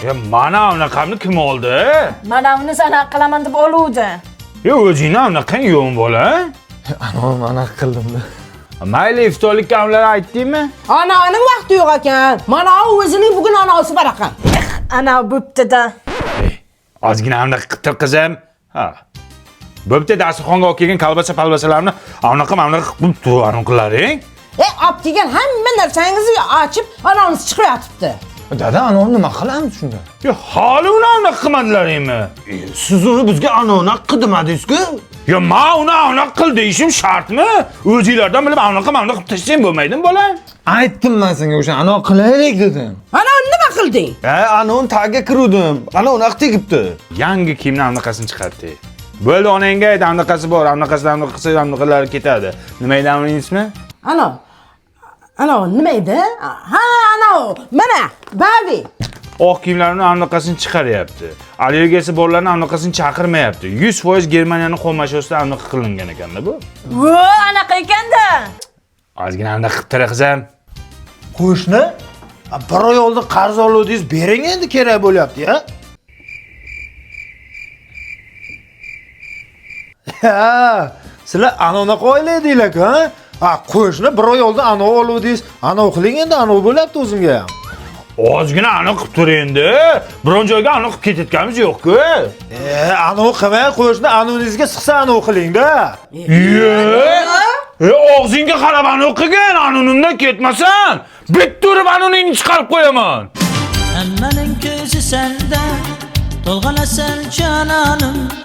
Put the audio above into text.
Ya mana unaqamni kim oldi? Mana uni sana qilaman deb oluvdi. Ya o'zingni unaqang yo'q bola. Anom anaqa qildimda. Mayli iftorlikka ular aytdingmi? Ananing vaqti yo'q ekan. Mana u o'zining bugun anasi bor ekan. Ana bo'pti-da. Ozgina unaqa qilib tur qizim. Ha. Bo'pti, dasturxonga olib kelgan kolbasa palbasalarni anaqa mana bunaqa qilib tur, anaqa. E, olib kelgan hamma narsangizni ochib, anangiz chiqib yotibdi. Dada, anom nima qilamiz shunda? Ya hali uni anaqa qilmadilaringmi? Siz uni bizga anona qildimadingiz-ku? Ya men uni anaqa qil deyishim shartmi? O'zinglardan bilib anaqa mana bunaqa qilib tashlasang bo'lmaydimi bola? Aytdim man senga o'sha ano qilaylik dedim. Ana nima qilding? Ha, anon tagiga kiruvdim. Ana unaqa tegibdi. Yangi kiyimni anaqasini chiqardi. Bo'ldi, onangga ayt, anaqasi bor, anaqasidan anaqa qilsa anaqalari ketadi. Nima edi uning ismi? Ana. Ana nima edi? Ha, ana u. Mana, Bavi. Oq kiyimlarni anaqasini chiqaryapti. Allergiyasi borlarni anaqasini chaqirmayapti. 100% Germaniyaning xomashosida anaqa qilingan ekanda bu. Vo, anaqa ekanda. Ozgina anaqa qilib tur qizim. Qo'shni, bir oy oldin qarz oluvdingiz, bering endi kerak bo'lyapti, ya. Ha, sizlar anonaqa oila edinglar-ku, ha? Ha, qo'shni bir oy oldin anov oluvdingiz, anov qiling endi, anov bo'lyapti o'zimga ham. Ozgina anaqa qilib tur endi. Biron joyga anaqa qilib ketayotganimiz yo'q-ku. E, anov qilmay qo'shni anoningizga siqsa anov qiling-da. Ye! E, og'zingga qarab anaqa qilgin, anonimdan ketmasan, bitta urib anoningni chiqarib qo'yaman. Hammaning ko'zi senda, to'lg'anasan jononim.